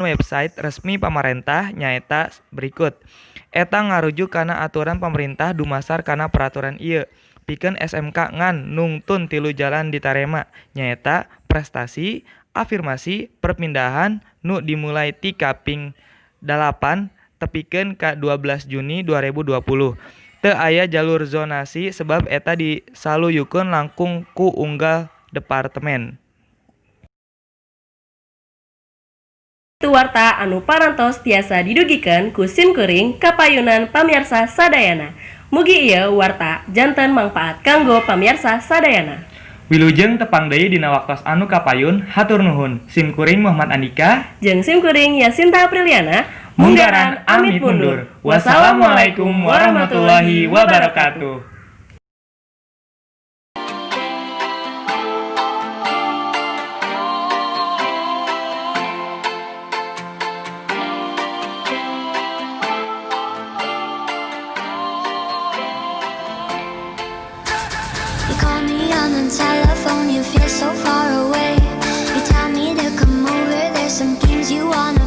Website resmi pamarentah nyaeta berikut. Eta ngarujuk kana aturan pamarentah dumasar kana peraturan ieu. Pikeun SMK ngan nungtun tilu jalan ditarema, nyaeta prestasi, afirmasi, perpindahan nu dimulai ti kaping 8 tepikeun ka 12 Juni 2020. Teu aya jalur zonasi sebab eta disaluyukeun langkung ku unggal departemen. Kitu warta anu parantos tiasa didugikeun ku simkuring ka payunan pamiarsa sadayana. Mugi ieu warta janten mangpaat kanggo pamiarsa sadayana. Wilujeng tepang deui dina waktos anu kapayun, hatur nuhun. Sim kuring Muhammad Andika jeung sim kuring Yasinta Apriliana munggaran amit mundur. Wassalamualaikum warahmatullahi wabarakatuh. You call me on the telephone, you feel so far away. You tell me to come over, there's some games you wanna